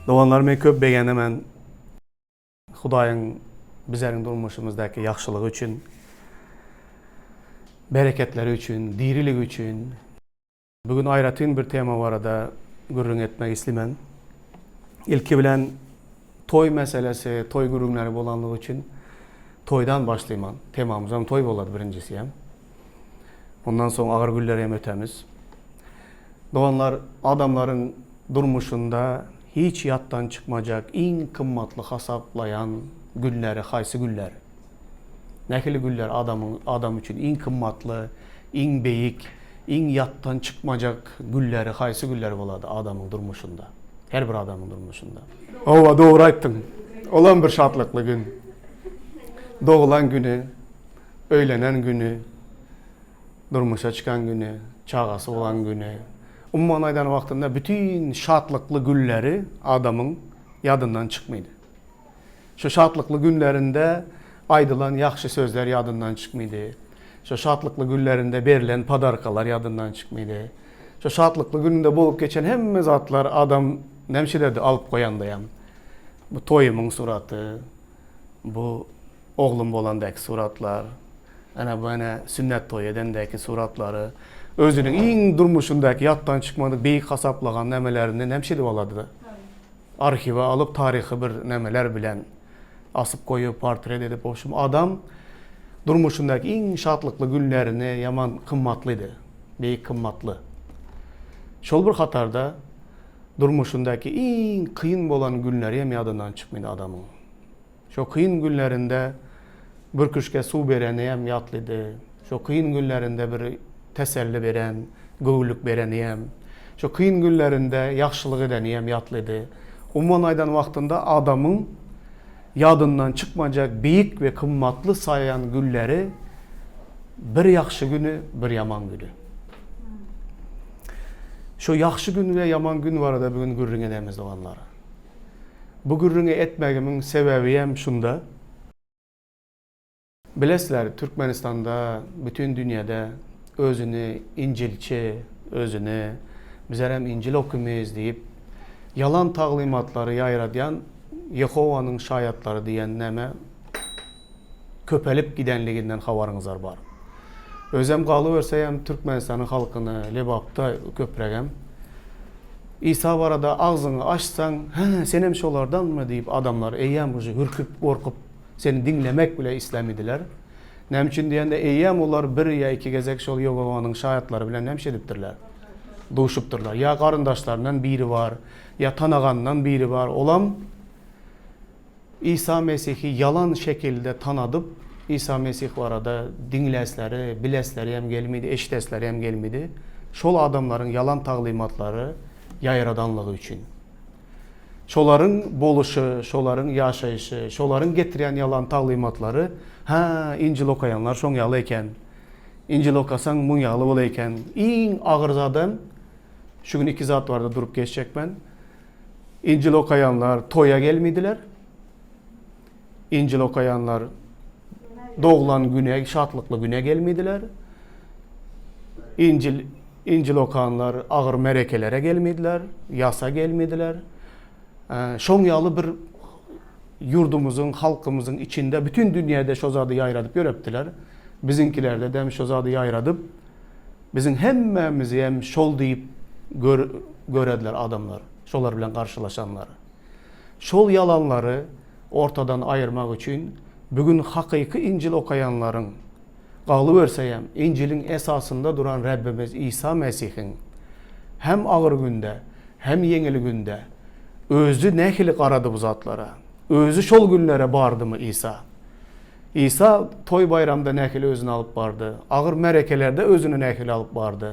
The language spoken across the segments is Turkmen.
Doganlar men köp begenemen Hudaýyň bizeriň durmuşymyzdaky ýagşylygy üçin, bereketleri üçin, diriligi üçin. Bu gün aýratyn bir tema barada gürrüň etmek islimen. Ilki bilen toý meselesi, toý gürrüňleri bolanlygy üçin toýdan başlyman. Temamyzam toý bolady birinjisi hem. Ondan soň agyr günleri hem ötemiz. Doganlar, adamlaryň durmuşynda hiç ýatdan çykmajak iň gymmatly hasaplaýan günleri haýsy günler? Nähili günler adamyň adam üçin iň gymmatly, iň beýik, iň ýatdan çykmajak günleri haýsy günler bolady adamyň durmuşynda? Her bir adamyň durmuşynda. Hawa, dogry aýtdyň. Olam bir şatlykly gün. Doglan güni, öýlenen güni, durmuşa çykan güni, çagasy bolan güni. Umuman aýdan wagtynda bütin şatlykly günleri adamyň ýadyndan çykmydy. Şo şatlykly günlerinde aýdylan ýagşy sözler ýadyndan çykmydy. Şo şatlykly günlerinde berlen podarkalar ýadyndan çykmydy. Şo şatlykly gününde bolup geçen hemme zatlar adam nämşilerdi alyp goýandaýam. Bu toýumyň suraty, bu oglum bolandäki suratlar, ana bu ene sünnet toýy edendäki suratlary, özüniň iň durmuşyndaky ýatdan çykmadyk beýik hasaplagan nämelerini nämşedip alady-da. Arhiwe alyp taryhy bir nämeler bilen asyp goýup portret edip wobşem adam durmuşyndaky iň şatlykly günlerini ýaman kymmatlydy. Beýik kymmatly. Şol bir hatarda durmuşyndaky iň kyn bolan günleri hem ýadyndan çykmydy adamyň. Şo kyn günlerinde bir küşge suw bereniem ýatlydy. Şo kyn günlerinde bir teselli beren, göwünlik bereniem, şo kyn günlerinde ýagşylyk edeniem ýatlydy. Umuman aýdan wagtynda adamyň ýadyndan çykmajak beýik we gymmatly saýan günleri bir ýagşy güni, bir ýaman güni. Şo ýagşy gün we ýaman gün barada bu gün gürrüň edemiz doganlar. Bu gürrüňi etmegimiň sebäbiem şunda. Bilesizler, Türkmenistanda, bütin dünýäde özüni Injilçi, özüni bizerem Injil okymyz diýip, ýalan taglymatlary ýaýradýan Ýehowanyň şaýatlary diýen näme köpelip gidenliginden habaryňyzar bar. Özem galyberseýem Türkmenistanyň halkyny Lebapda köprägem Isa barada agzyňy açsaň, Hä, senem şolardanmy diýip adamlar eýýäm uje hürküp, gorkup seni diňlemek bile islämidiler. Näme üçin diýende eýýäm olar bir ýa iki gezek şol Ýegowanyň şaýatlary bilen näme edipdirler? Duşupdyrlar. Ýa garyndaşlaryndan biri bar, ýa tanaganyndan biri bar. Olam Isa Mesihi ýalan şekilde tanadyp, Isa Mesih barada diňläsleri, bilesleri hem gelmedi, eşidesleri hem gelmedi. Şol adamlaryň ýalan taglymatlary ýaýradanlygy üçin. Şolaryň boluşy, şolaryň ýaşaýşy, şolaryň getirýän ýalan taglymatlary, hä, Injil okaýanlar şoň ýaly eken. Injil okasaň muň ýaly bolar eken. Iň agyr zadam, şu gün iki zat barada durup geçjek men. Injil okaýanlar toýa gelmediler. Injil okaýanlar doglan güne, şatlykly güne gelmediler. Injil Injil okanlar agyr merekelere gelmediler, ýasa gelmediler. Şoň ýaly bir ýurdumyzyň, halkymyzyň içinde bütin dünýäde şo zady ýaýradyp ýörepdiler. Biziňkilerde dem şo zady ýaýradyp, Biziň hemmämizi hem şol diýip gör görediler adamlar, şolar bilen garşylaşanlar. Şol ýalanlary ortadan aýyrmak üçin bu gün hakyky Injil okaýanlaryň, galyberseýem Injiliň esasynda duran Rebbimiz Isa Mesihiň hem agyr günde, hem ýeňil günde Özi nähili garady bu zatlara? Özi şol günlere bardymy Isa? Isa toý-baýramda nähili özüni alyp bardy? Agyr märekelerde özüni nähili alyp bardy?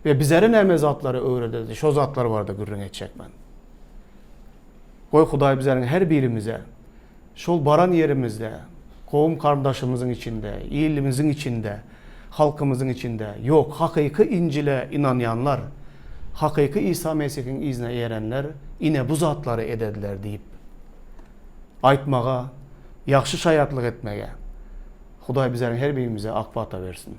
We bizere näme zatlary öwrededi? Şo zatlar barada gürrüň etjek men. Goý Hudaý bizleriň her birimize şol baran ýerimizde, kowum-garyndaşymyzyň içinde, ilimiziň içinde, halkymyzyň içinde, ýok, hakyky Injile ynanýanlar, hakyky Isa Mesihiň yzyna erenler ine bu zatlary edediler diýip aýtmaga, ýagşy şaýatlyk etmege Hudaý bizleriň her birimize ak pata bersin.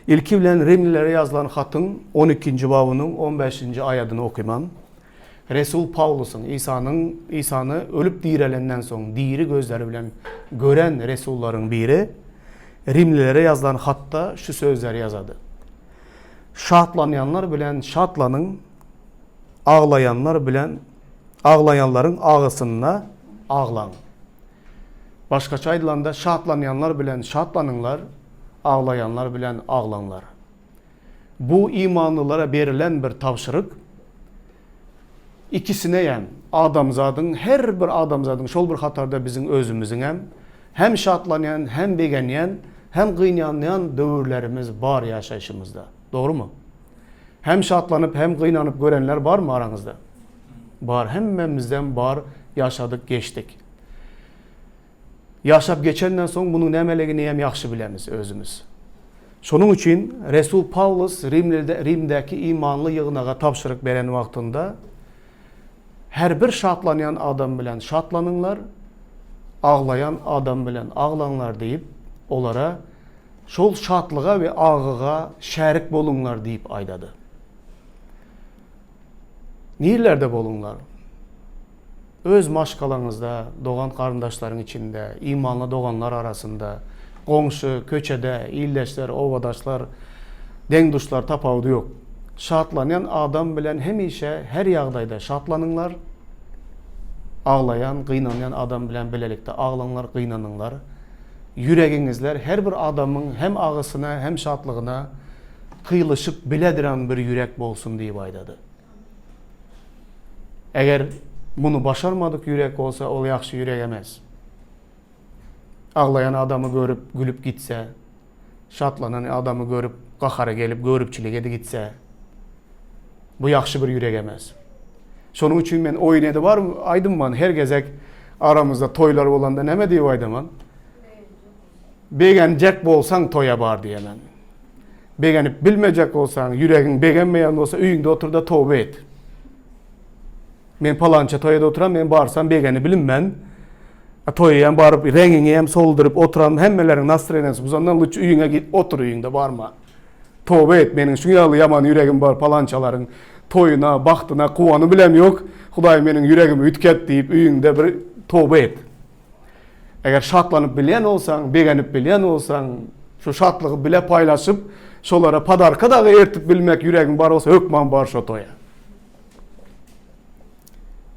Ilki bilen Rimlilere ýazylan hatyň on ikinji babynyň on bäşinji aýadyny okyman. Resul Pawlusyň, Isanyň, Isany ölüp direlenden soň diri gözleri bilen gören resullaryň biri Rimlilere ýazylan hatda şu sözleri ýazady. Şatlanýanlar bilen şatlanyň, aglaýanlar bilen aglaýanlaryň agysynda aglaň. Başgaça aýdylanda, şatlanýanlar bilen şatlanyňlar, aglaýanlar bilen aglaňlar. Bu imanlylara berilen bir tabşyryk. Ikisineýem, adamzadyň, her bir adamzadyň, şol bir hatarda biziň özümiziňem hem şatlanýan, hem begenýän, hem gynanýan döwürlerimiz bar ýaşaýşymyzda. Dogrumy? Hem şatlanyp, hem gynanyp görenler barmy araňyzda? Bar, hemmemizden bar, ýaşadyk, geçdik. Ýaşap geçenden soň munuň nämeligini hem ýagşy bilemiz özümiz. Şonuň üçin resul Pawlus Rimlide Rimdäki imanly ýygnaga tabşyryk beren wagtynda, Her bir şatlanýan adam bilen şatlanyňlar, aglaýan adam bilen aglaňlar diýip, olara şol şatlyga we agyga şärik boluňlar diýip aýdady. Nirelerde boluňlar? Öz maşgalaňyzda, dogan-garyndaşlaryň içinde, imanly doganlar arasynda, goňşy, köçede, ildeşler, obadaşlar, deň-duşlar tapawudy ýok. Şatlanýan adam bilen hemişe, her ýagdaýda şatlanyňlar, aglaýan, gynanýan adam bilen bilelikde aglaňlar, gynanyňlar. Ýüregiňizler her bir adamyň hem agysyna, hem şatlygyna kyýlyşyp bilediran bir ýürek bolsun diýip aýdady. Eger muny başarmadyk ýürek bolsa, ol ýagşy ýürek emes. Aglaýan adamy görüp, gülüp gitse, şatlanan adamy görüp, gahary gelip, göripçilik edip gitse, bu ýagşy bir ýürek emes. Şonuň üçin men oýun edip aýdymman, her gezek aramyzda toýlar bolanda näme diýip aýdaman? Begenjek bolsaň toýa bar diýemen. Begenip bilmejek bolsaň, ýüregiň begenmeýän bolsa öýüňde otur-da toba et. Men palança toýada oturan, men barsam begeni bilinmen. A toýa hem baryp reňiňi hem solduryp oturan hemmeleriň nastroýeniýasy buzandan luçy öýüňe git otur öýüňde barma. Toba et, meniň şuň ýaly ýaman ýüregim bar palançalaryň toýuna, bagtyna kuwany bilem ýok. Hudaý meniň ýüregimi üýtget diýip öýüňde bir toba et. Eger şatlanyp bilýän bolsaň, begenip bilýän bolsaň, şu şatlygy bile paýlaşyp, şolara podarka dagy ertip bilmek ýüregiň bar bolsa, hökman bar şo toýa.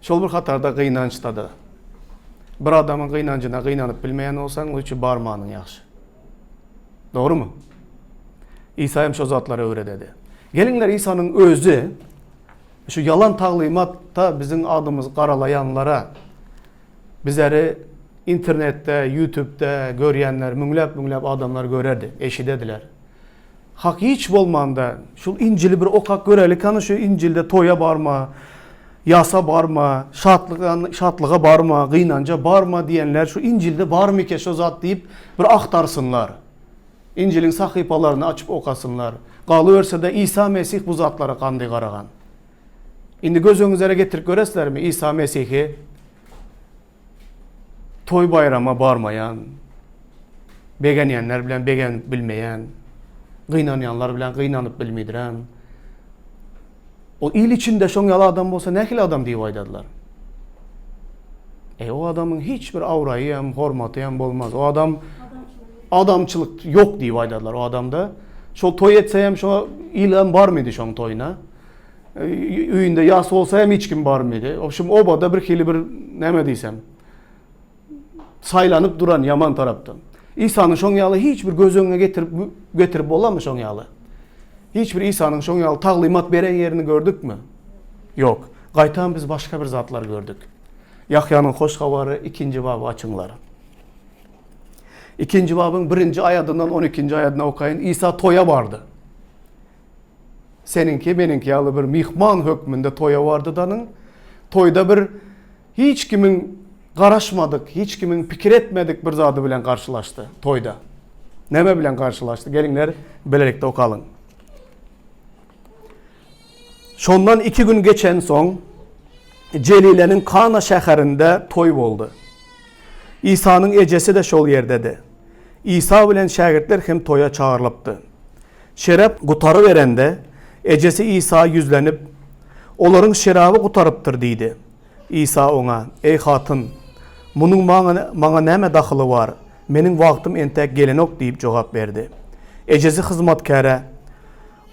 Şol bir hatarda gynançda-da. Bir adamyň gynanjyna gynanyp bilmeýän bolsaň, lüçi barmanyň ýagşy. Dogrumy? Isa hem şo zatlary öwrededi. Geliňler Isanyň özi şu ýalan taglymatda biziň adymyzy garalaýanlara Bizleri internetde, ýutubda görýänler, müňläp-müňläp adamlar görerdi, eşidediler. Hak hiç bolmanda, şul Injili bir okap göreli, kany şu Injilde toýa barma, ýasa barma, şatlyga, şatlyga barma, gynanja barma diýenler şu Injilde barmyke şo zat diýip bir agtarsynlar. Injiliň sahypalaryny açyp okasynlar. Galyberse-de Isa Mesih bu zatlara gandy garagan. Indi göz öňüňizlere getirip göresizlermi Isa Mesihi toý baýrama barmaýan, begenýänler bilen begenip bilmeýän, gynanýanlar bilen gynanyp bilmidrän. O il içinde şoň ýaly adam bolsa nähili adam diýip aýdadylar. E o adamyň hiç bir awraýy hem, hormaty hem bolmaz. O adam adamçylyk ýok diýip aýdadylar o adamda. Şol toý etse hem şo il hem barmydy şoň toýuna. Öýünde ýas bolsa hem hiç kim barmydy. Obşim obada bir hili bir näme diýsem saýlanyp duran ýaman tarapdan. Isanyň şoň ýaly hiç bir göz öňüne getirip getirip bolarmy şoň ýaly? Hiç bir Isanyň şoň ýaly taglymat beren ýerini gördükmi? Ýok. Gaýtam biz başga bir zatlar gördük. Ýahýanyň hoş habary ikinji baby açyňlar. Ikinji babyň birinji aýadyndan on ikinji aýadyna okaýyn. Isa toýa bardy. Seniňki, meniňki ýaly bir myhman hökmünde toýa bardy danyň. Toýda bir hiç kimiň garaşmadyk, hiç kimiň pikir etmedik bir zady bilen garşylaşdy toýda. Näme bilen garşylaşdy? Geliňler, bilelikde okalyň. Şondan iki gün geçensoň, Jelileniň Kana şäherinde toý boldy. Isanyň ejesi-de şol ýerdedi. Isa bilen şägirtler hem toýa çagyrylypdy. Şerap gutaryberende, ejesi Isa ýüzlenip, Olaryň şeraby gutarypdyr diýdi. Isa oňa, Eý hatyn, munuň maňa näme dahyly bar? Meniň wagtym entäk gelenok diýip jogap berdi. Ejesi hyzmatkäre,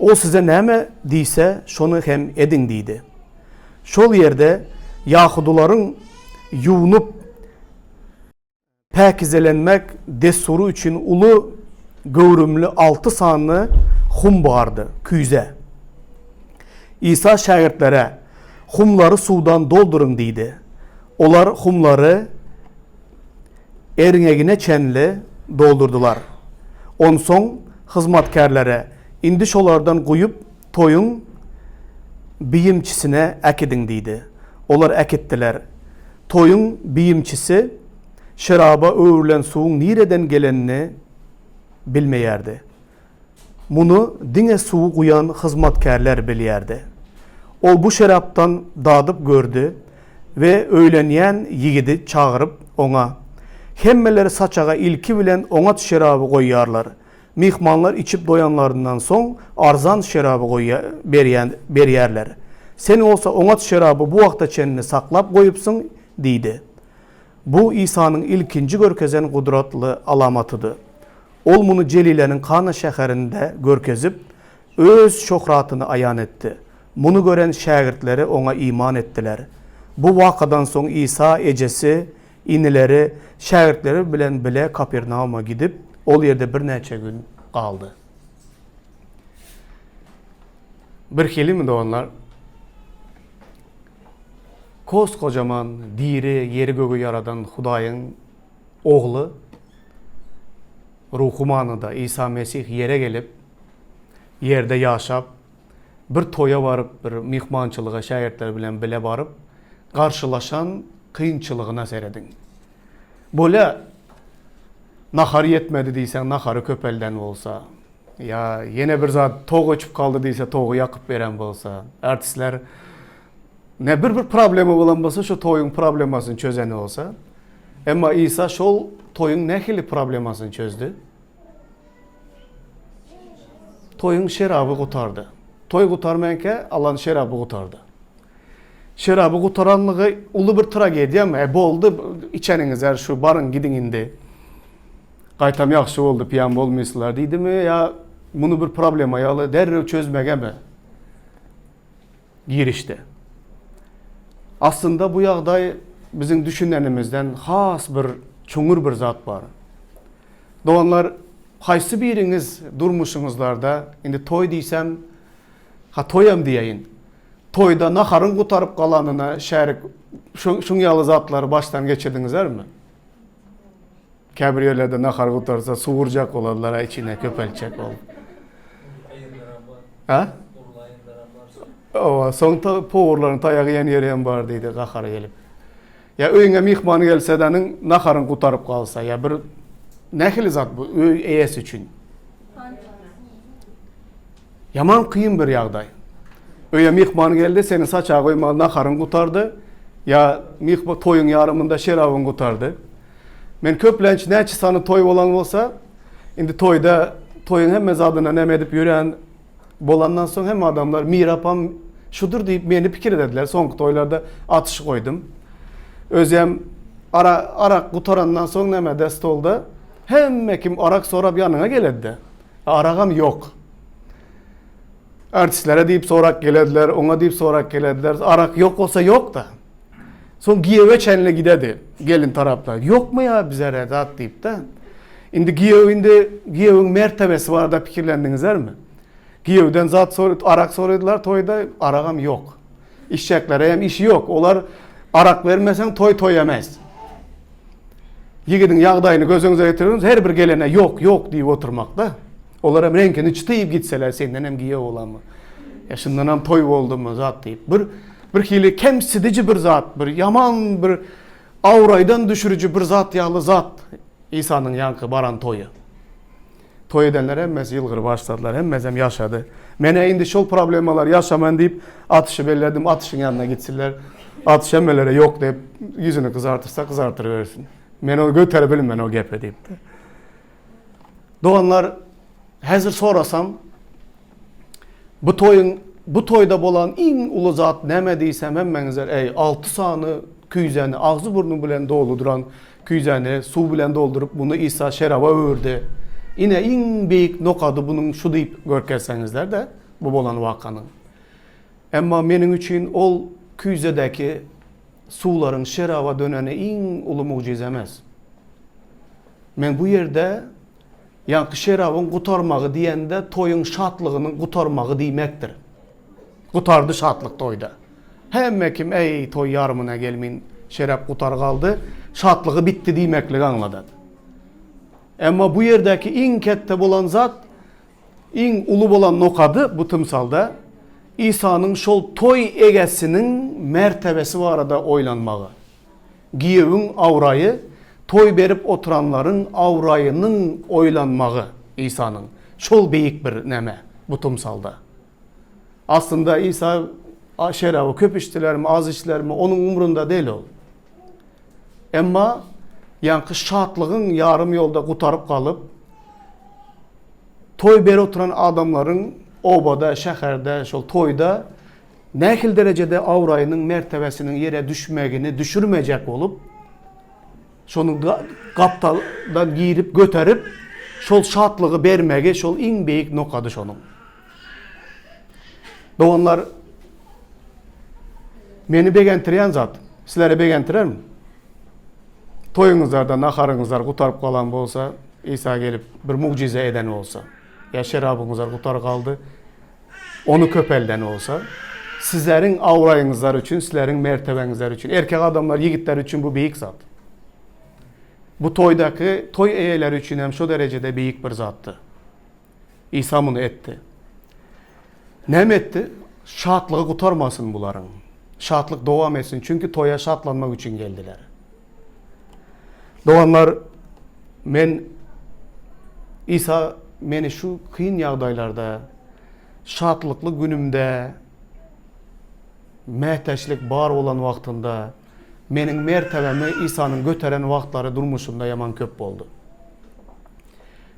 Ol size näme diýse, şony hem ediň diýdi. Şol ýerde ýahudylaryň ýuwnup, päkizelenmek dessury üçin uly göwrümli alty sany hum bardy, küýze. Isa şägirtlere, Humlary suwdan dolduryň diýdi. Olar humlary erňegine çenli doldurdylar. Onsoň hyzmatkärlere, Indi şolardan guýup, toýuň biýimçisine äkidiň diýdi. Olar äkitdiler. Toýuň biýimçisi şeraba öwrülen suwuň nireden gelenini bilmeýärdi. Muny diňe suwy guýan hyzmatkärler bilýärdi. Ol bu şerapdan dadyp gördi we öýlenýän ýigidi çagyryp, oňa, Hemmeler saçaga ilki bilen oňat şeraby goýýarlar. Myhmanlar içip doýanlaryndan soň arzan şeraby goýýa, berýärler. Sen bolsa oňat şeraby bu wagta çenli saklap goýupsyň diýdi. Bu Isanyň ilkinji görkezen gudratly alamatydy. Ol muny Jeliläniň Kana şäherinde görkezip, Öz şöhratyny aýan etdi. Muny gören şägirtleri Oňa iman etdiler. Bu wakadan soň Isa ejesi, inileri, şägirtleri bilen bile Kapernauma gidip, ol ýerde birnäçe gün galdy. Birhilimi doganlar? Kos-kojaman, diri, ýeri-gögi ýaradan Hudaýyň Ogly, ruhy manyda Isa Mesih ýere gelip, ýerde ýaşap, bir toýa baryp, bir myhmançylyga şägirtleri bilen bile baryp, garşylaşan kynçylygyna serediň. Bolýa, nahar ýetmedi diýseň, nahary köpelden bolsa, ýa ýene bir zat, tok öçüp galdy diýse, togy ýakyp beren bolsa, artistler ne bir bir problema bolan bolsa, şo toýuň problemasyny çözen bolsa. Emma Isa şol toýuň nähili problemasyny çözdi? Toýuň şeraby gutardy. Toý gutarmanka alan şeraby gutardy. Şeraby gutaranlygy uly bir tragediýamy? E boldy, içeniňizler şu baryň gidiň indi. Gaýtam ýagşy boldy, piýan bolmysylar diýdimi ýa muny bir problema ýaly derrew çözmegemi girişdi. Aslynda bu ýagdaý biziň düşünenimizden has bir çuňňur bir zat bar. Doganlar, haýsy biriňiz durmuşyňyzlarda, indi toý diýsem, ha toýam diýeýin, toýda naharyň gutaryp galanyna şärik şuň ýaly zatlary başdan geçirdiňizlermi? Käbir ýerlerde nahar gutarsa suwurjak bolarlar içine köpeltjek bolup. Ha? Owa, soň powurlaryň taýagy iýen ýeri hem bar diýdi gahary gelip. Ýa öýüňe myhman gelse-de naharyň gutaryp galsa, ýa bir nähili zat bu öý eýesi üçin? Ýaman kyn bir ýagdaý. Öýe myhman geldi, seni saçaga goýmaly naharyň gutardy, ýa myhman toýuň ýarymynda şerabyň gutardy. Men köplenç näçe sany toý bolan bolsa, indi toýda toýuň hemme zadyna näme edip ýören bolandan soň hemme adamlar Mirapam şudur diýip meni pikir edediler. Soňky toýlarda atyş goýdum. Özem ara arak gutarandan soň nämede stolda hemme kim arak sorap ýanyňa geledi. Aragam ýok. Artistlere diýip sorak gelediler, oňa diýip sorak gelediler. Arak ýok bolsa ýok-da. Soň giýewe çenli gidedi gelin tarapda. Ýokmy ýa bize zat diýip-de. Indi giýew indi giýewiň mertebesi barada pikirlendiňizlermi? Giýewden zat sor, arak soradylar toýda, aragam ýok. Işjeklere hem işi ýok. Olar arak bermeseň toý toý emes. Ýigidiň ýagdaýyny göz öňüňize getiriň, her bir gelene ýok, ýok diýip oturmakda. Olar hem reňkini çytyp gitseler senden hem giýew bolanmy? Ýa şundanam toý boldumy zat diýip. Bir bir hili kemsidiji bir zat, bir ýaman bir abraýdan düşüriji bir zat ýaly zat Isanyň ýaňky baran toýy. Toý edenler hemmesi ýylgyryp başladylar, hemmesem ýaşady. Men-ä indi şol problemalary ýaşaman diýip Atyşy belledim, Atyşyň ýanyna gitsinler. Atyş hemmelere ýok diýip ýüzüni gyzartyrsa gyzartyrybersin. Men ony göterip bilmen o gepi diýipdir. Doganlar, häzir sorasam, bu toýuň Bu toýda bolan iň uly zat näme diýsem hemmäňizler eý alty sany küýzäni agzy-burny bilen doly duran küýzäni suw bilen dolduryp muny Isa şeraba öwürdi. Ine iň beýik nokady bunuň şu diýip görkezseňizler-de bu bolan wakanyň. Emma meniň üçin ol küýzedäki suwlaryň şeraba döneni iň uly mugjyza emes. Men bu ýerde Ýaňky şerabyň gutarmagy diýende toýuň şatlygynyň gutarmagy diýmekdir. Gutardy şatlyk toýda. Hemme kim eý toý ýarymyna gelmin şerap gutar galdy, şatlygy bitdi diýmekligi aňladady. Emma bu ýerdäki iň ketde bolan zat, iň uly bolan nokady bu tymsalda Isanyň şol toý egesiniň mertebesi barada oýlanmagy. Giýewiň abraýy, toý berip oturanlaryň abraýynyň oýlanmagy Isanyň. Şol beýik bir näme bu tymsalda. Aslynda Isa şeraby köp içdilermi, az içdilermi, onuň umrunda däl ol. Emma ýaňky şatlygyň ýarym ýolda gutaryp galyp, toý berip oturan adamlaryň obada, şäherde, şol toýda Nähili derejede abraýynyň, mertebesiniň ýere düşmegini düşürmejek bolup, şonuň gapdaldan girip göterip, şol şatlygy bermegi şol iň beýik nokady şonuň. Doganlar, meni begentirýän zat, sizleri begentirermi? Toýuňyzlarda naharyňyzlar gutaryp galan bolsa, Isa gelip bir mugjyza eden bolsa, ýa şerabyňyzlar gutaryp galdy, Ony köpelden bolsa, sizleriň abraýyňyzlar üçin, sizleriň mertebeňizler üçin, erkek adamlar, ýigitler üçin bu beýik zat. Bu toýdaky toý eýeleri üçin hem şo derejede beýik bir zatdy. Isa muny etdi. Näme etdi? Şatlygy gutarmasyn bularyň. Şatlyk dowam etsin, çünki toýa şatlanmak üçin geldiler. Doganlar, men Isa meni şu kyn ýagdaýlarda, şatlykly günümde, mätäçlik bar bolan wagtynda, meniň mertebämi Isanyň göteren wagtlary durmuşymda ýaman köp boldy.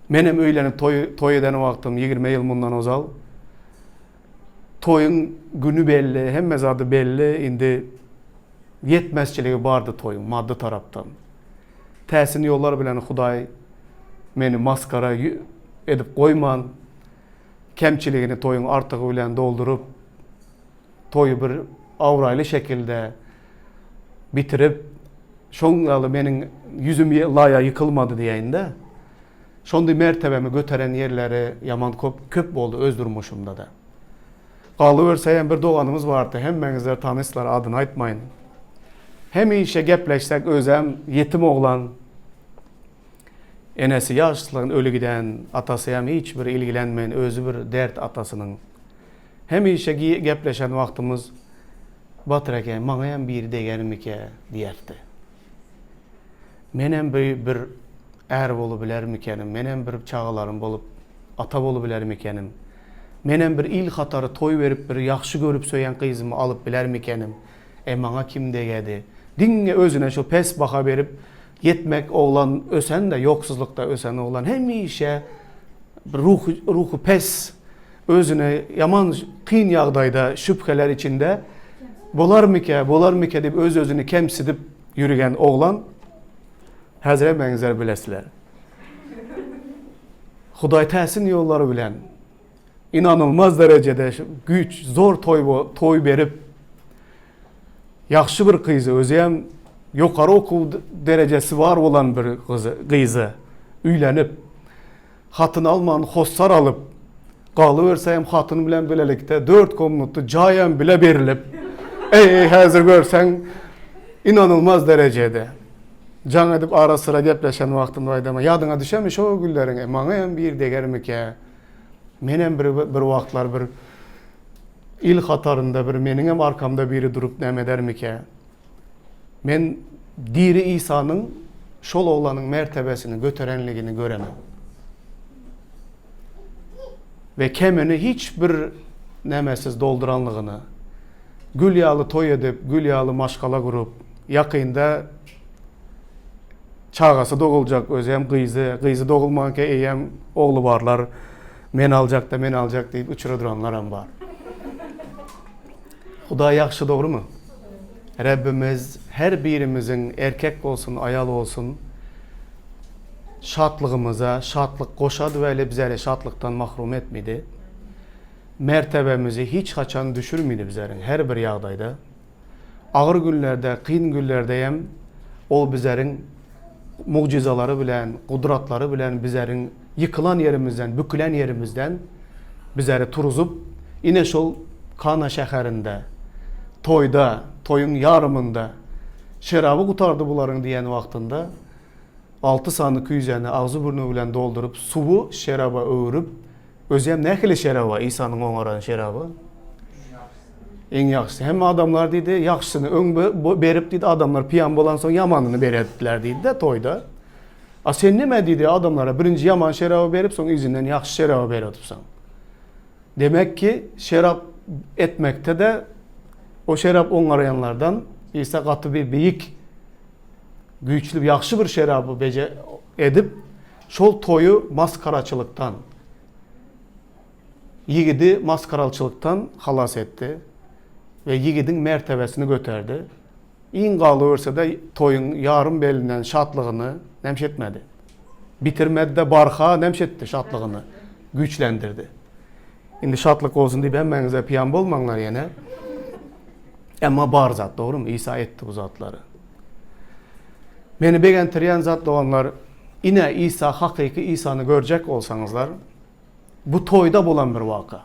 Menem öýlenip toý, toý eden wagtym 20 ýyl mundan ozal. Toýuň güni belli, hemme zady belli, indi Ýetmezçiligi bardy toýuň maddy tarapdan. Täsin ýollar bilen Hudaý meni masgara edip goýman, kemçiligini toýuň artygy bilen dolduryp, toýy bir abraýly şekilde bitirip, şoň ýaly meniň ýüzüm laýa ýykylmady diýeýin-de. Şondy mertebämi göteren ýerleri ýaman köp boldy öz durmuşymda-da. Galyberse hem bir doganymyz bardy, hemmäňizler tanyşlar, adyny aýtmaýyn. Hemişe gepleşsek özem ýetim oglan. Enesi ýaşlygyn öli giden, atasy hem hiç bir ilgilenmeýän, özi bir dert atasynyň. Hemişe gepleşen wagtymyz Batyr eke, maňa hem biri degermike diýerdi. Menem bir bir är bolubilermikenim, menem bir çagalarym bolup ata bolubilermikenim. Menem bir il hatary toý berip bir ýagşy görüp söýen gyzymy alyp bilermikenim? E maňa kim degedi? Diňe özüne şo pes baha berip ýetmek oglan ösen-de ýoksuzlykda ösen oglan hemişe bir ruhy ruhy pes özüne ýaman kyn ýagdaýda şübheler içinde bolarmykä bolarmykä diýip öz-özüni kemsidip ýürügen oglan häzir hemmäňizler bilesizler. Hudaý täsin ýollary bilen inanylmaz derejede güýç, zor toý toý berip ýagşy bir gyzy, özi hem ýokary okuw derejesi bar bolan bir gyzy, gyzy öýlenip, hatyn alman hossar alyp, galyberse hem hatyn bilen bilelikde dört komnatly jaý hem bile berilip, eý, häzir görseň inanylmaz derejede. Jaň edip ara-syra gepleşen wagtymda aýdama, ýadyňa düşermi şo günleriň, e, maňa hem bir degermikä? Menem bir bir wagtlar bir il hatarynda bir meniňem arkamda biri durup näme edermikä? Men diri Isanyň şol oglanyň mertebesini göterenligini göremen. We kemini hiç bir nämesiz dolduranlygyny, gül ýaly toý edip, gül ýaly maşgala gurup, ýakynda çagasy doguljak, özi hem gyzy, gyzy dogulmanka eýýäm ogly barlar, men aljak-da, men aljak diýip uçura duranlaram bar. Hudaý ýagşy dogrymy? Rebbimiz her birimiziň erkek bolsun aýal bolsun şatlygymyza şatlyk goşady weli bizeri şatlykdan mahrum etmedi. Mertebemizi hiç haçan düşürmedi bizeriň her bir ýagdaýda. Agyr günlerde kyn günlerde hem ol bizeriň mugjyzalary bilen gudratlary bilen bizeriň ýykylan ýerimizden, bükülen ýerimizden bizleri turuzyp, ine şol Kana şäherinde, toýda, toýuň ýarymynda, şeraby gutardy bularyň diýen wagtynda, alty sany küýzäni agzy-burny bilen dolduryp, suwy şeraba öwrüp, özem nähili şeraba, Isanyň oňaran şeraby? Iň ýagşysy. Hemme adamlar diýdi, ýagşysyny öň berip diýdi, adamlar piýan bolansoň ýamanyny bererdiler diýdi-de toýda. A sen neme diýdi adamlara birinji ýaman şeraby berip soň yzyndan ýagşy şeraby berip otursaň. Demek ki şerap etmekde-de o şerap oňaraýanlardan Isa gaty bir beýik güýçli ýagşy bir şeraby beje edip şol toýy maskaraçylykdan ýigidi maskaralçylykdan halas etdi we ýigidiň mertebesini göterdi. Iň galyberse-de toýuň ýarym belinden şatlygyny nemş etmedi. Bitirmedi-de barha nemş etdi şatlygyny güýçlendirdi. Indi şatlyk bolsun diýip hemmäňize piýan bolmaňlar ýene. Emma bar zat dogrymy? Isa etdi bu zatlary. Meni begentirýän zat doganlar, ine Isa hakyky Isany görjek bolsaňyzlar, Bu toýda bolan bir waka.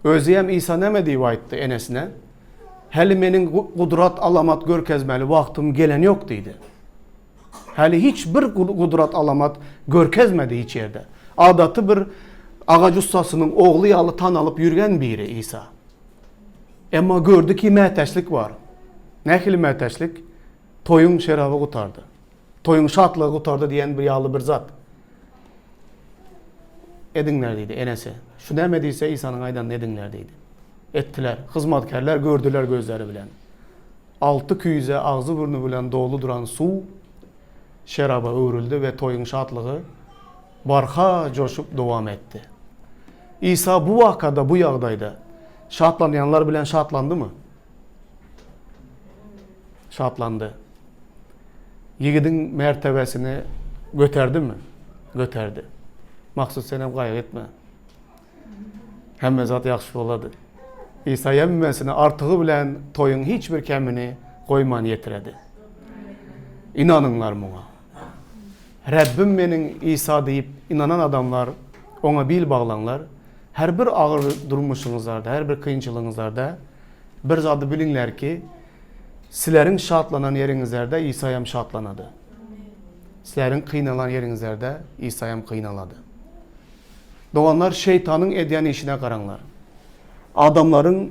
Özüem Isa näme diýip aýtdy enesine? Häli meniň gudrat alamat görkezmeli wagtym gelen ýok diýdi. Häli hiç bir gudrat alamat görkezmedi hiç ýerde. Adaty bir agaç ussasynyň ogly ýaly tanalyp ýürgen biri Isa. Emma gördi ki mätäçlik bar. Nähili mätäçlik? Toýuň şeraby gutardy. Toýuň şatlygy gutardy diýen bir ýaly bir zat. Ediňler diýdi enesi. Şu näme diýse Isanyň aýdanyny ediňler diýdi. Etdiler. Hyzmatkärler gördüler gözleri bilen. Alty küýze agzy-burny bilen doly duran suw şeraba öwrüldi we toýuň şatlygy barha joşup dowam etdi. Isa bu wakada, bu ýagdaýda şatlanýanlar bilen şatlandymy? Şatlandy. Ýigidiň mertebesini göterdimi? Göterdi. Maksut senem gaýgy etme. Hemme zat ýagşy bolady. Isa hemmesini artygy bilen toýuň hiç bir kemini goýman ýetiredi. Ynanyňlar muňa. Rebbim meniň Isa diýip ynanan adamlar oňa bil baglaňlar. Her bir agyr durmuşyňyzlarda, her bir kynçylygyňyzlarda bir zady biliňler ki, Sizleriň şatlanan ýeriňizlerde Isaýam şatlanady. Sizleriň kynalan ýeriňizlerde Isaýam kynalady. Doganlar, şeýtanyň edýän işine garaňlar. Adamlaryň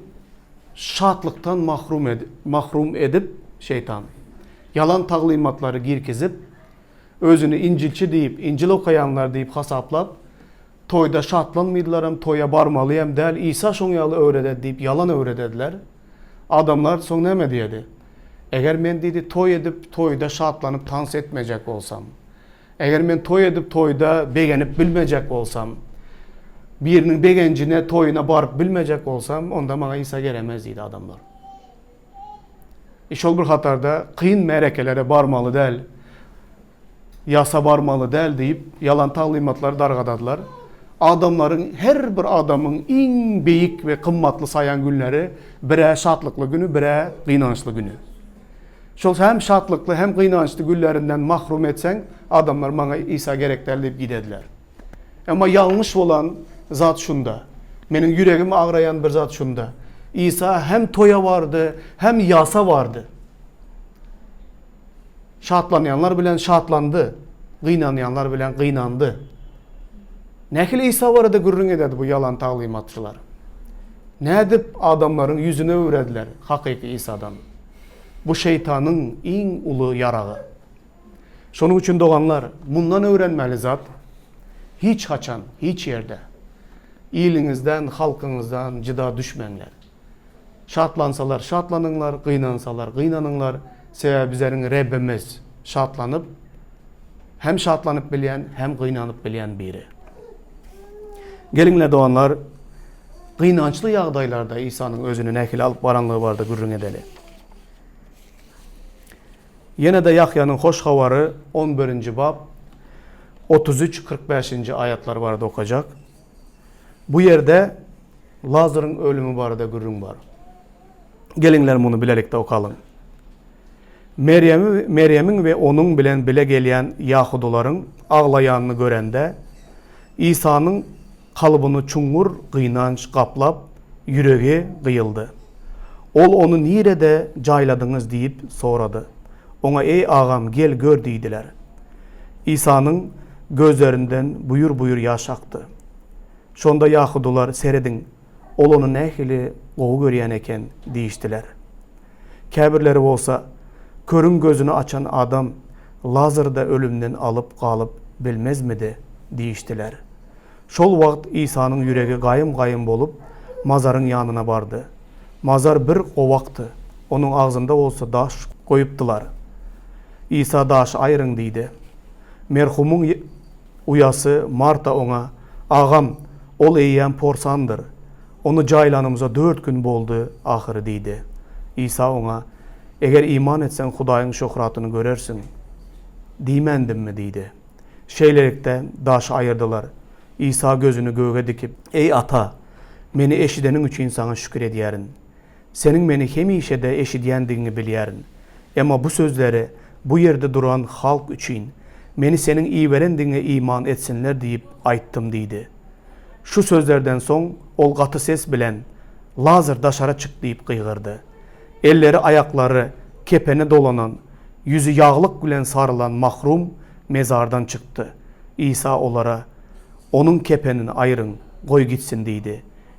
şatlykdan mahrum edip, mahrum edip şeýtan ýalan taglymatlary girkizip, özüni injilçi diýip, injil okaýanlar diýip hasaplap, toýda şatlanmydylaram, toýa barmalyam däl, Isa şoň ýaly öwrededi diýip ýalan öwredediler. Adamlar soň näme diýedi? Eger men diýdi, toý edip, toýda şatlanyp tans etmejek bolsam, eger men toý edip, toýda begenip bilmejek bolsam, biriniň begenjine, toýuna baryp bilmejek bolsam, onda maňa Isa geremez diýdi adamlar. E şol bir hatarda kyn märekelere barmaly däl, ýasa barmaly däl diýip, ýalan taglymatlary dargadadylar. Adamlaryň, her bir adamyň iň beýik we gymmatly saýan günleri bir-ä şatlykly güni, bir-ä gynançly güni. Şol hem şatlykly, hem gynançly günlerinden mahrum etseň, adamlar maňa Isa gerek däl diýip gidediler. Emma ýalňyş bolan zat şunda. Meniň ýüregim agraýan bir zat şunda. Isa hem toýa bardy, hem ýasa bardy. Şatlanýanlar bilen şatlandy, gynanýanlar bilen gynandy. Nähili Isa barada gürrüň ederdi bu ýalan taglymatçylar? Nädip adamlaryň ýüzüni öwrediler hakyky Isadan? Bu şeýtanyň iň uly ýaragy. Şonuň üçin doganlar, mundan öwrenmeli zat, hiç haçan, hiç ýerde iliňizden, halkyňyzdan jyda düşmäňler. Şatlansalar şatlanyňlar, gynansalar gynanyňlar, sebäbi bizleriň Rebbimiz şatlanyp, hem şatlanyp bilýän, hem gynanyp bilýän biri. Geliňler doganlar, Gynançly ýagdaýlarda Isanyň özüni nähili alyp baranlygy barada gürrüň edeli. Ýene-de Ýahýanyň Hoş Habary on birinji bap, 33, 45-nji aýatlar barada okajak. Bu ýerde Lazaryň ölümi barada gürrüň bar. Geliňler muny bilelikde okalyň. Merýemi, Merýemiň we onuň bilen bile gelýän ýahudylaryň aglaýanyny görende, Isanyň kalbyny çuňňur gynanç gaplap, ýüregi gyýyldy. Ol ony nirede jaýladyňyz diýip sorady. Oňa, Eý, agam, gel, gör diýdiler. Isanyň gözlerinden buýur-buýur ýaş akdy. Şonda ýahudylar, Serediň, ol ony nähili gowy görýän eken diýişdiler. Käbirleri bolsa, Körüň gözüni açan adam Lazary-da ölümden alyp galyp bilmezmidi? diýişdiler. Şol wagt Isanyň ýüregi gaýym-gaýym bolup, mazaryň ýanyna bardy. Mazar bir gowakdy, onuň agzynda bolsa daş goýupdylar. Isa daşy aýryň diýdi. Merhumyň uýasy Marta oňa, Agam, ol eýýäm porsandyr. Ony jaýlanymyza dört gün boldy ahyry diýdi. Isa oňa, Eger iman etseň, Hudaýyň şöhratyny görersiň diýmändimmi? diýdi. Şeýlelikde, daşy aýyrdylar. Isa gözüni göge dikip, Eý, Ata! Meni eşideniň üçin Saňa şükür edýärin. Seniň meni hemişe-de eşidýändigiňi bilýärin. Emma bu sözleri bu ýerde duran halk üçin, Meni Seniň iberendigiňe iman etsinler diýip aýtdym diýdi. Şu sözlerden soň, ol gaty ses bilen, Lazar, daşara çyk diýip gygyrdy. Elleri, aýaklary kepene dolanan, ýüzi ýaglyk bilen sarylan mahrum mezardan çykdy. Isa olara, Onuň kepenini aýryň, goý gitsin diýdi.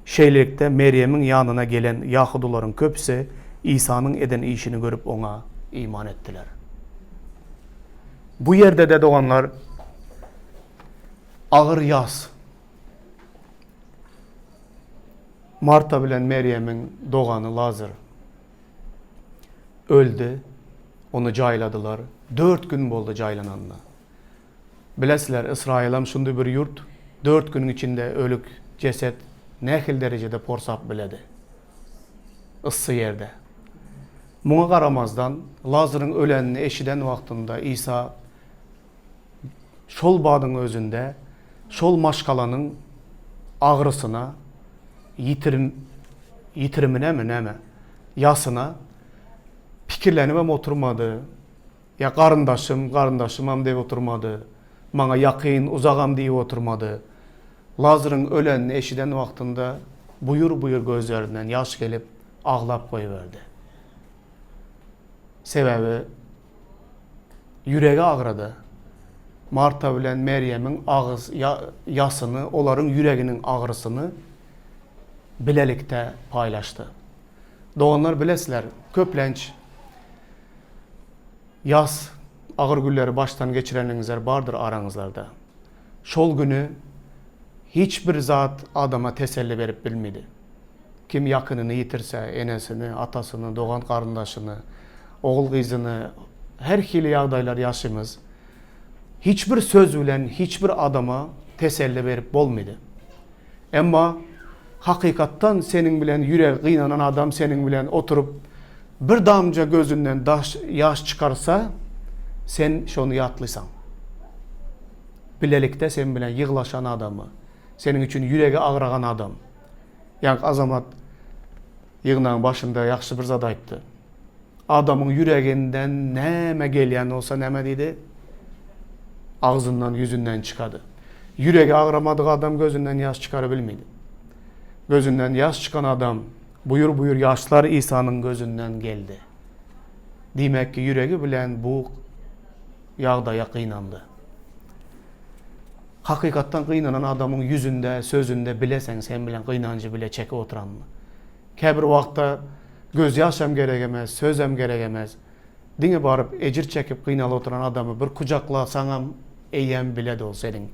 Şeýlelikde, Merýemiň ýanyna gelen ýahudylaryň köpüsi Isanyň eden işini görüp oňa iman etdiler. Bu ýerde-de doganlar, agyr ýas. Marta bilen Merýemiň dogany Lazar öldi, ony jaýladylar. Dört gün boldy jaýlananyna. Bilesizler, Ysraýylam şundy bir ýurt, dört günüň içinde ölük jeset nähili derejede porsap biledi. Yssy ýerde. Muňa garamazdan, Lazaryň ölenini eşiden wagtynda Isa şol badyň özünde şol maşgalanyň agyrysyna, ýitirim, ýitirimine-mi näme, ýasyna pikirlenibem oturmady, Ýa garyndaşym, garyndaşymam diýip oturmady. Maňa ýakyn, uzagam diýip oturmady. Lazaryň ölenini eşiden wagtynda buýur-buýur gözlerinden ýaş gelip, aglap goýberdi. Sebäbi ýüregi agrady. Marta bilen Merýemiň agyz ýasyny, olaryň ýüreginiň agyrysyny bilelikde paýlaşdy. Doganlar bilesizler, köplenç Ýas agyr günleri başdan geçireniňizler bardyr araňyzlarda. Şol güni hiç bir zat adama teselli berip bilmedi. Kim ýakynyny ýitirse, enesini, atasyny, dogan-garyndaşyny, ogul-gyzyny, her hili ýagdaýlar ýaşymyz. Hiç bir söz bilen hiç bir adama teselli berip bolmady. Emma hakykatdan seniň bilen ýüregi gynanan adam seniň bilen oturyp bir damja gözünden daş ýaş çykarsa sen şony ýatlysaň. Bilelikde sen bilen ýyglaşan adamy, seniň üçin ýüregi agragan adam. Ýaňky Azamat ýygnagyň başynda ýagşy bir zat aýtdy. Adamyň ýüreginden näme gelýän bolsa näme diýdi? Agzyndan, ýüzünden çykady. Ýüregi agramadyk adam gözünden ýaş çykarabilmedi. Gözünden ýaş çykan adam buýur-buýur ýaşlar Isanyň gözünden geldi. Diýmek ki, ýüregi bilen bu ýagdaýa gynandy. Hakykatdan gynanan adamyň ýüzünde, sözünde bileseň sen bilen gynanjy bile çekip oturanyny. Käbir wagtda gözýaşam gerek emes, sözem gerek emes. Diňe baryp ejir çekip gynalyp oturan adamy bir kujaklasaňam eýýäm biledi ol seniň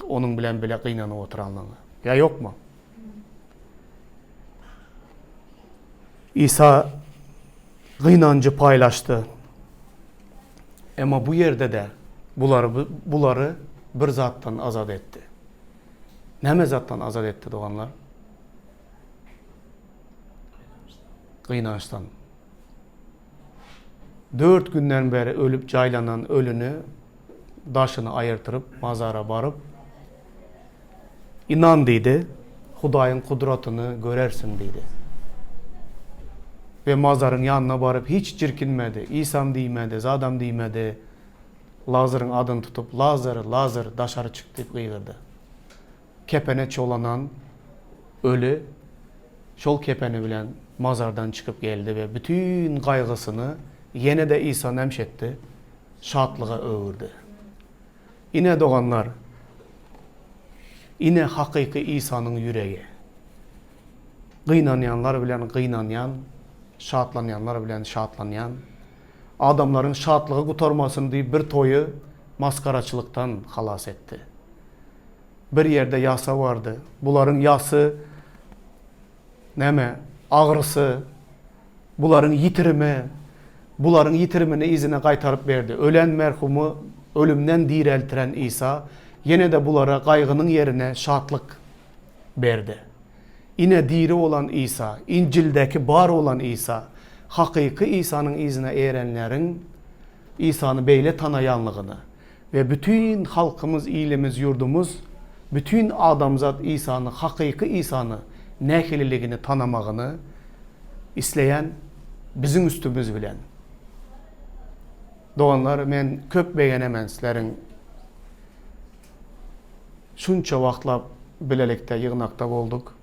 onuň bilen bile gynanyp oturanlygyňy. Ýa ýokmy? Isa gynanjy paýlaşdy. Emma bu ýerde-de bulary bulary bir zatdan azat etdi. Näme zatdan azat etdi doganlar? Gynançdan. Dört günden bäri ölüp jaýlanan ölüni daşyny aýyrtyryp mazara baryp, Ynan diýdi, Hudaýyň gudratyny görersiň diýdi. We mazaryň ýanyna baryp hiç jirkinmedi, Isam diýmedi, zadam diýmedi, Lazaryň adyny tutup, Lazar, Lazar, daşary çyk diýip gygyrdy. Kepene çolanan öli şol kepeni bilen mazardan çykyp geldi we bütin gaýgysyny ýene-de Isa nämş etdi? Şatlyga öwürdi. Ine, doganlar, ine hakyky Isanyň ýüregi. Gynanýanlar bilen gynanýan, şatlanýanlar bilen şatlanýan, adamlaryň şatlygy gutarmasyn diýip bir toýy masgaraçylykdan halas etdi. Bir ýerde ýasa bardy. Bularyň ýasy näme, agrysy, bularyň ýitirimi, bularyň ýitirimini yzyna gaýtaryp berdi. Ölen merhumy ölümden direltiren Isa ýene-de bulara gaýgynyň ýerine şatlyk berdi. Ine diri bolan Isa, Injildäki bar bolan Isa, hakyky Isanyň yzyna erenleriň Isany beýle tanaýanlygyny we bütin halkymyz, ilimiz, ýurdumyz, bütin adamzat Isany, hakyky Isany nähililigini tanamagyny isleýän biziň üstümiz bilen. Doganlar, men köp begenemen sizleriň şunça wagtlap bilelikde ýygnakda bolduk.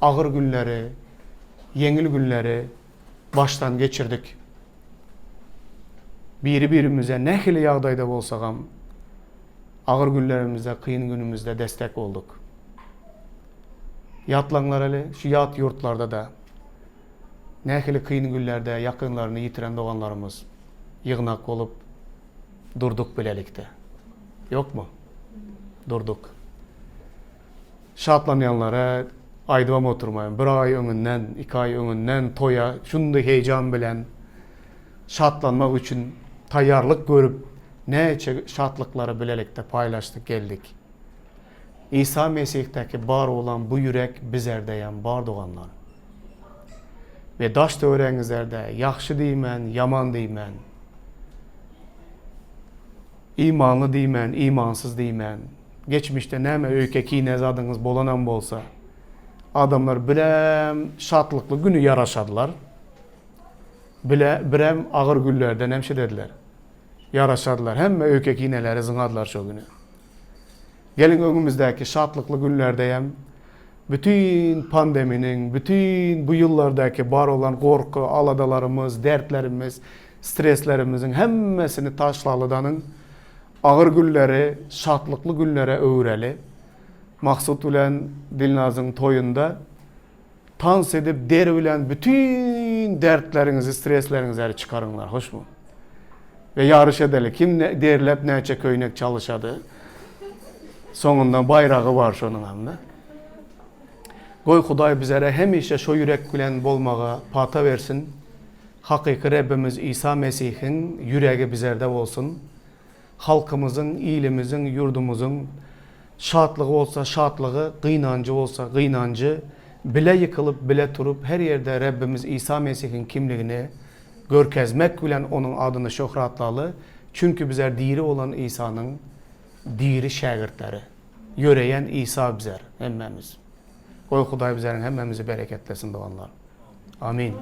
Agyr günleri, ýeňil günleri başdan geçirdik. Biri-birimize nähili ýagdaýda bolsagam, agyr günlerimizde, kyn günümizde destek bolduk. Ýatlaňlar hele, şu ýat ýurtlarda-da nähili kyn günlerde ýakynlaryny ýitiren doganlarymyz ýygnak bolup durduk bilelikde. Ýokmy? Durduk. Şatlanýanlara aýdybam oturmaýyn. Bir aý öňünden, iki aý öňünden toýa şunday heýjan bilen şatlanmak üçin taýýarlyk görüp, näçe şatlyklary bilelikde paýlaşdyk geldik. Isa Mesihdäki bar bolan bu ýürek bizerdeýem bar doganlar. We daş-töweregiňizlerde ýagşy diýmän, ýaman diýmän, imanly diýmän, imansyz diýmän, Geçmişde näme öýke-kine zadyňyz bolanam bolsa, adamlar birem şatlykly güni ýaraşarlar, bile birem agyr günlerden hem şidediler. Ýaraşarlar, hemme öýke-kineleri zyňarlar şo güni. Geliň öňümizdäki şatlykly günlerde hem bütin pandeminiň, bütin bu ýyllardaky bar bolan gorky, aladalarymyz, dertlerimiz, streslerimiziň hemmesini taşlaly-danyň Agyr günleri şatlykly günlere öwüreli. Maksut bilen Dilnazyň toýunda tans edip der bilen bütin dertleriňizi stresleriňizleri çykaryňlar hoşmy? We ýaryş edeli kim derlep näçe köýnek çalyşady. Soňunda baýragy bar şonuň hem-de. Goý Hudaý bizere hemişe şo ýürek bilen bolmaga pata bersin. Hakyky Rebbimiz Isa Mesihiň ýüregi bizerde bolsun. Halkymyzyň, ilimiziň, ýurdumyzyň şatlygy bolsa şatlygy, gynanjy bolsa gynanjy, bile ýykylyp, bile turup, her ýerde Rebbimiz Isa Mesihiň kimligini görkezmek bilen Onuň adyny şöhratlaly, çünki bizler diri bolan Isanyň diri şägirtleri. Ýöreýän Isa bizler hemmämiz. Goý Hudaý bizleriň hemmämizi bereketlesin doganlar. Amin.